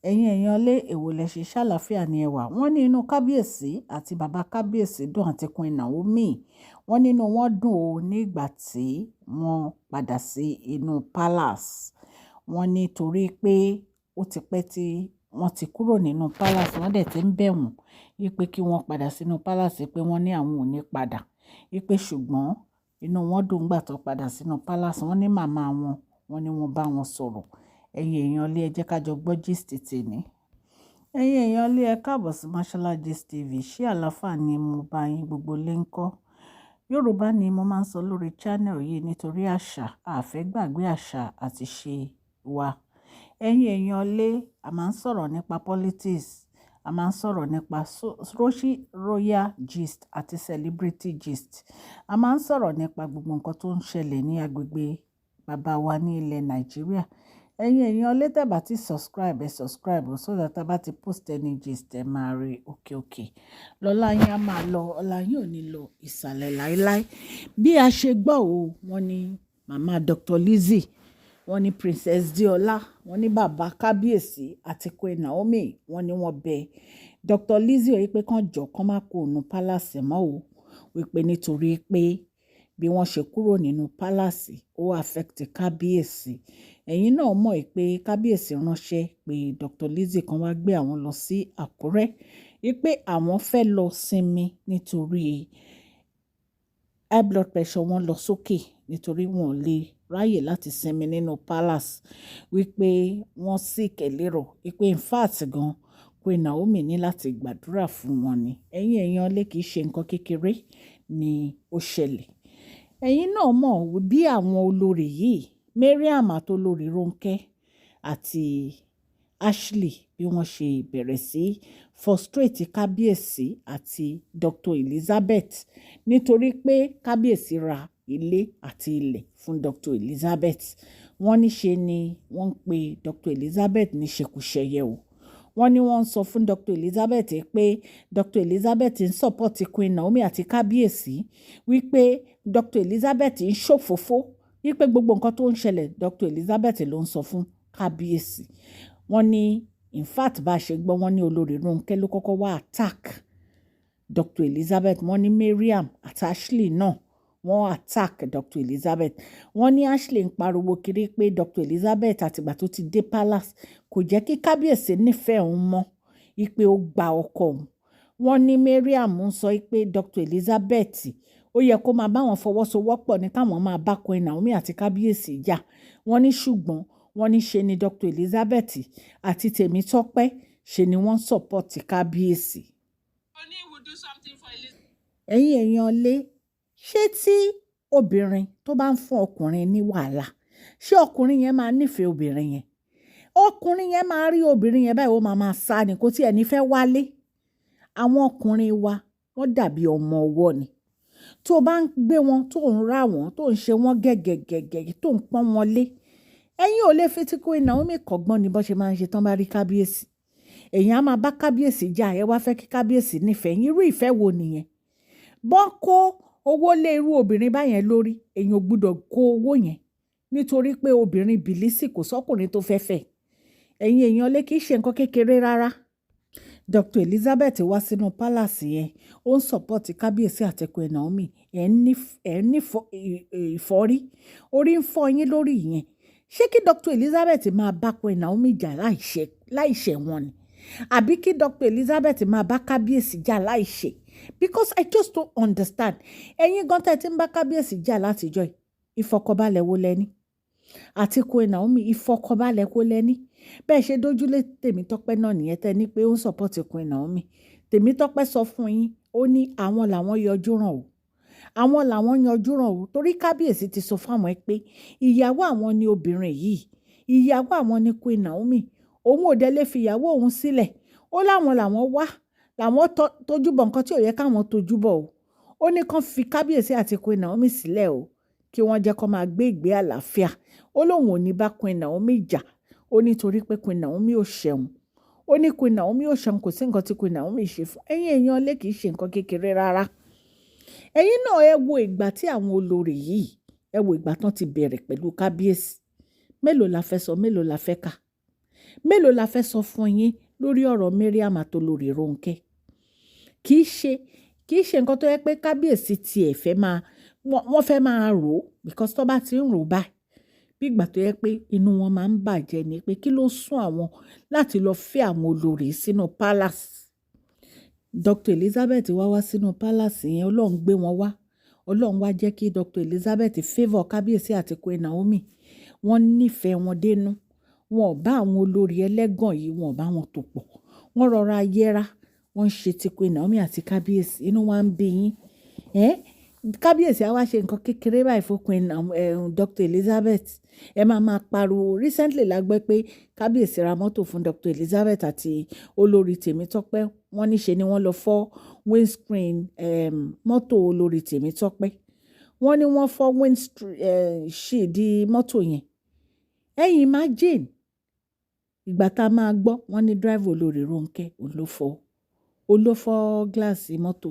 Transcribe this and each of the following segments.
Ẹ̀yin èèyàn lé, èwo lẹ ṣe, ṣàlàáfíà ní ẹwà. Wọ́n ní inú kábíyèsí àti bàbá kábíyèsí dùn àti Queen Naomi. Wọ́n nínú wọn dùn ó nígbà tí wọ́n padà sí inú palace. Wọ́n ní torí pé ó ti pẹ́ tí wọ́n ti kúrò nínú palace, wọ́n dẹ̀ ti ń bẹ̀ wọ́n wípé kí wọ́n padà sínú palace, pé wọ́n ní àwọn ò ní padà. Wípé ṣùgbọ́n inú wọn dùn nígbà tó padà sínú palace. Wọ́n ní màmá wọn, wọ́n ní wọ́n bá wọn sọ̀rọ̀. Ẹ̀yin èèyàn lé, ẹ jẹ́ ká jọ gbọ́ gist tèmi. Ẹ̀yin èèyàn lé, ẹ káàbọ̀ sí Mashola Gist TV. Ṣé àlàáfíà ni mo bá yín, gbogbo lé ńkọ́? Yorùbá ni mo máa ń sọ lórí channel yìí nítorí àṣà, a fẹ́ gbàgbé àṣà àti ìṣe wa. Ẹ̀yin èèyàn lé, a máa ń sọ̀rọ̀ nípa politics, a máa ń sọ̀rọ̀ nípa royal gist àti celebrity gist. A máa ń sọ̀rọ̀ nípa gbogbo nǹkan tó ń ṣẹlẹ̀ ní agbègbè bàbá wa ní ilẹ̀ Nàìjíríà. Ẹ̀yin èèyàn lé, tẹ́ bá ti subscribe, ẹ subscribe so that a bá ti post any gist, ẹ máa rí òkè òkè. Lọ́lá yín á máa lọ, ọlá yín ò ní lọ ìsàlẹ̀ láíláí. Bí a ṣe gbọ́ o, wọ́n ní màmá Dr. Lizzie, wọ́n ní Princess Deola, wọ́n ní bàbá kábíyèsí àti Queen Naomi, wọ́n ní wọ́n bẹ Dr. Lizzie wípé kán jọ kán má kó ònú palace mọ́ o, wípé nítorí pé bí wọ́n ṣe kúrò nínú palace, ó affect kábíyèsí. Ẹ̀yin náà mọ̀ pé kábíyèsí ránṣẹ́ pé Dr. Lizzie kan wá gbé àwọn lọ sí Àkúrẹ́, wípé àwọn fẹ́ lọ sinmi nítorí high blood pressure wọn lọ sókè, nítorí wọn ò lè ráyè láti sinmi nínú palace, wípé wọ́n sick lérò, wípé in fact gan, Queen Naomi ní láti gbàdúrà fún wọn ni. Ẹ̀yin èèyàn lé, kìí ṣe nǹkan kékeré ni ó ṣẹlẹ̀. Ẹ̀yin náà mọ̀ bí àwọn olórí yìí, Mariam àti olórí Ronke àti Ashley, bí wọ́n ṣe bẹ̀rẹ̀ sí frustrate kábíyèsí àti Dr. Elizabeth nítorí pé kábíyèsí ra ilé àti ilẹ̀ fún Dr. Elizabeth. Wọ́n ní ṣe ni wọ́n ń pe Dr. Elizabeth ní ṣekúṣẹyẹ o. Wọ́n ní wọ́n ń sọ fún Dr. Elizabeth pé Dr. Elizabeth ń support Queen Naomi àti kábíyèsí, wípé Dr. Elizabeth ń ṣòfófó, wípé gbogbo nǹkan tó ń ṣẹlẹ̀, Dr. Elizabeth ló ń sọ fún kábíyèsí. Wọ́n ní in fact, bá a ṣe gbọ́, wọ́n ní olórí Ronke ló kọ́kọ́ wá attack Dr. Elizabeth. Wọ́n ní Mariam àti Ashley náà, wọ́n attack Dr. Elizabeth. Wọ́n ní Ashley ń pariwo kiri pé Dr. Elizabeth, àtìgbà tó ti dé palace, kò jẹ́ kí kábíyèsí nífẹ̀ẹ́ òun mọ́, wípé ó gba ọkọ òun. Wọ́n ní Mariam ń sọ pé Dr. Elizabeth, ó yẹ kó máa bá wọn fọwọ́sowọ́pọ̀ ní káwọn máa bá Queen Naomi àti kábíyèsí jà. Wọ́n ní ṣùgbọ́n wọ́n ní ṣe ni Dr. Elizabeth àti Tèmítọ́pẹ́ ṣe ni wọ́n support kábíyèsí. Ẹ̀yin èèyàn lé, ṣé tí obìnrin tó bá ń fún ọkùnrin ní wàhálà, ṣé ọkùnrin yẹn máa nífẹ̀ẹ́ obìnrin yẹn? Ọkùnrin yẹn máa rí obìnrin yẹn báyìí, ó máa máa sá ni, kò tí ẹ̀ ní fẹ́ wálé. Àwọn ọkùnrin wa, wọ́n dàbí ọmọ ọwọ́ ni. Tó bá ń gbé wọn, tó ń rà wọ́n, tó ń ṣe wọ́n gẹ́gẹ́gẹ́gẹ́, tó ń pọ́n wọn lé, ẹ̀yin ò lè fi tí Queen Naomi kọ́gbọ́n ni bó ṣe máa ń ṣe tán bá rí kábíyèsí. Èèyàn á máa bá kábíyèsí jà, ẹ wá fẹ́ kí kábíyèsí nífẹ̀ẹ́ yín. Irú ìfẹ́ wo nìyẹn? Bọ́n kó owó lé irú obìnrin báyẹn lórí, èèyàn ò gbúdọ̀ kó owó yẹn, nítorí pé obìnrin bìlísì, kò sọ́kùnrin tó fẹ́ fẹ́. Ẹ̀yin èèyàn lé, kìí ṣe nǹkan kékeré rárá. Dr. Elizabeth wá sínú palace yẹn, ó ń support kábíyèsí àti Queen Naomi. Ẹ̀ ń ní ìfọ́rí, orí ń fọ́ yín lórí yẹn. Ṣé kí Dr. Elizabeth máa bá Queen Naomi jà láìṣẹ̀ wọn ni, àbí kí Dr. Elizabeth máa bá kábíyèsí jà láìṣẹ̀? Because I just don't understand. Ẹ̀yin gan tẹ́ ti ń bá kábíyèsí jà látijọ́ yìí, ìfọ̀kànbalẹ̀ wo lẹ́ni àti Queen Naomi? Ìfọ̀kànbalẹ̀ wo lẹ́ni? Bẹ́ẹ̀ ṣe dójúlé Tèmítọ́pẹ́ náà nìyẹn, tẹ́ ní pé ó ń support Queen Naomi. Tèmítọ́pẹ́ sọ fún yín, ó ní àwọn làwọn yọjú ràn o, àwọn làwọn yanjú ràn o, torí kábíyèsí ti sọ fáwọn ẹ pé ìyàwó àwọn ni obìnrin yìí, ìyàwó àwọn ni Queen Naomi, òun ò dẹ̀ lè fi ìyàwó òun sílẹ̀. Ó láwọn làwọn wá làwọn tójú bọ̀ nǹkan tí ò yẹ káwọn tójú bọ̀ o. Ó ní kán fi kábíyèsí àti Queen Naomi sílẹ̀ o, kí wọ́n jẹ́ kó máa gbé ìgbé àlàáfíà. Ó lóun ò ní bá Queen Naomi jà. Ó ní torí pé Queen Naomi ò ṣẹ̀wọ̀n. Ó ní Queen Naomi ò ṣẹ̀wọ̀n, kò sí nǹkan tí Queen Naomi ṣe fún. Ẹ̀yin èèyàn lé, kìí ṣe nǹkan kékeré rárá. Ẹ̀yin náà ẹ wo ìgbà tí àwọn olórí yìí, ẹ wo ìgbà tán ti bẹ̀rẹ̀ pẹ̀lú kábíyèsí. Mélòó la fẹ́ sọ? Mélòó la fẹ́ kà? Mélòó la fẹ́ sọ fún yín lórí ọ̀rọ̀ Mariam àti olórí Ronke? Kì í ṣe nǹkan tó yẹ pé kábíyèsí tiẹ̀ fẹ́ máa, wọ́n fẹ́ máa rò ó, because tó bá ti ń rò báyìí, bí ìgbà tó yẹ pé inú wọn máa ń bàjẹ́ ni pé kí ló sún àwọn láti lọ fẹ́ àwọn olórí sínú palace. Dr. Elizabeth wá wá sínú palace yẹn, Ọlọ́run gbé wọn wá. Ọlọ́run wá jẹ́ kí Dr. Elizabeth favour kábíyèsí àti Queen Naomi. Wọ́n nífẹ̀ẹ́ wọn dénú. Wọn ò bá àwọn olórí ẹlẹ́gàn yìí, wọn ò bá wọn tò pọ̀. Wọ́n rọra yẹra, wọ́n ń ṣe ti Queen Naomi àti kábíyèsí. Inú wa ń bí yín. Ẹ́ kábíyèsí á wá ṣe nǹkan kékeré báyìí fún Queen Dr. Elizabeth, ẹ máa máa pariwo. Recently la gbọ́ pé kábíyèsí ra mọ́tò fún Dr. Elizabeth àti olórí Tèmítọ́pẹ́. Wọ́n ní ṣe ni wọ́n lọ fọ́ windscreen mọ́tò olórí Tèmítọ́pẹ́. Wọ́n ní wọ́n fọ́ windshield mọ́tò yẹn. Ẹ̀yin imagine, ìgbà tá a máa gbọ́, wọ́n ní driver olórí Rónkẹ́ òun ló fọ́ gíláàsì mọ́tò.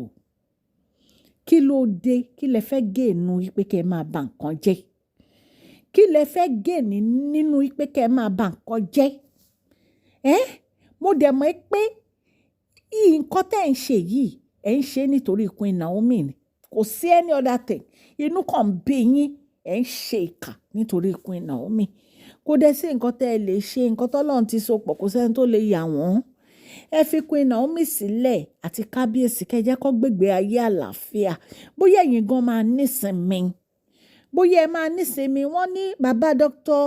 Kí ló dé? Kí lẹ fẹ́ gain nínú pé kí ẹ máa ba nǹkan jẹ́? Kí lẹ fẹ́ gain nínú pé kí ẹ máa ba nǹkan jẹ́? Ẹ́ mo dẹ̀ mọ̀ pé nǹkan tẹ́ ń ṣe yìí, ẹ̀ ń ṣe nítorí Queen Naomi ni. Kò sí any other thing. Inú kan bí yín, ẹ̀ ń ṣe ìkà nítorí Queen Naomi. Kò dẹ̀ sí nǹkan tẹ́ ẹ lè ṣe. Nǹkan tí Ọlọ́run ti so pọ̀, kò sí ẹni tó lè yà wọ́n. Ẹ fi Queen Naomi sílẹ̀ àti kábíyèsí, kẹ́ jẹ́ kó gbégbé ayé àlàáfíà. Bóyá ẹ̀yin gan máa nísinmi. Bóyá ẹ máa nísinmi. Wọ́n ní bàbá doctor,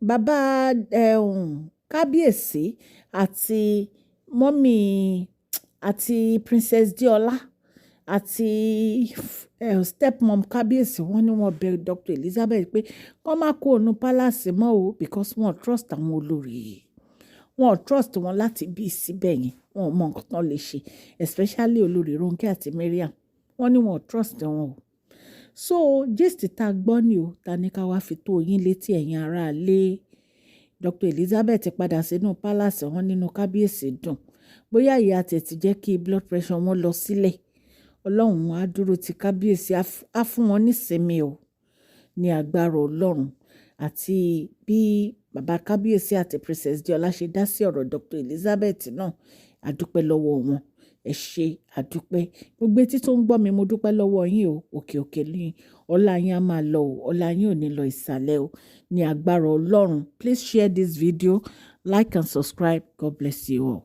bàbá kábíyèsí àti mummy àti Princess Deola àti stepmom kábíyèsí, wọ́n ní wọ́n bẹ Dr. Elizabeth pé kó má kúrò nínú palace mọ́ o, because wọ́n trust àwọn olórí yìí. Wọ́n trust wọn láti bí síbẹ̀ yẹn. Wọn ò mọ nǹkan tán lè ṣe, especially olórí Ronke àti Mariam. Wọ́n ní wọ́n trust wọn o. So gist tá gbọ́ ni o, ta ní ká wá fi tó yín létí, ẹ̀yin ará ilé. Dr. Elizabeth padà sínú palace wọn, nínú kábíyèsí dùn. Bóyá ìyá tẹ̀ ti jẹ́ kí blood pressure wọn lọ sílẹ̀. Ọlọ́run á dúró ti kábíyèsí, á fún wọn nísinmi o ní agbára Ọlọ́run. Àti bí bàbá kábíyèsí àti Princess Deola ṣe dá sí ọ̀rọ̀ Dr. Elizabeth náà, a dúpẹ́ lọ́wọ́ wọn. Ẹ ṣé, àdúpẹ́. Gbogbo etí tó ń gbọ́ mi, mo dúpẹ́ lọ́wọ́ yín o. Òkè òkè ní ọlá yín á máa lọ o. Ọlá yín ò ní lọ ìsàlẹ̀ o ní agbára Ọlọ́run. Please share this video, like and subscribe. God bless you all.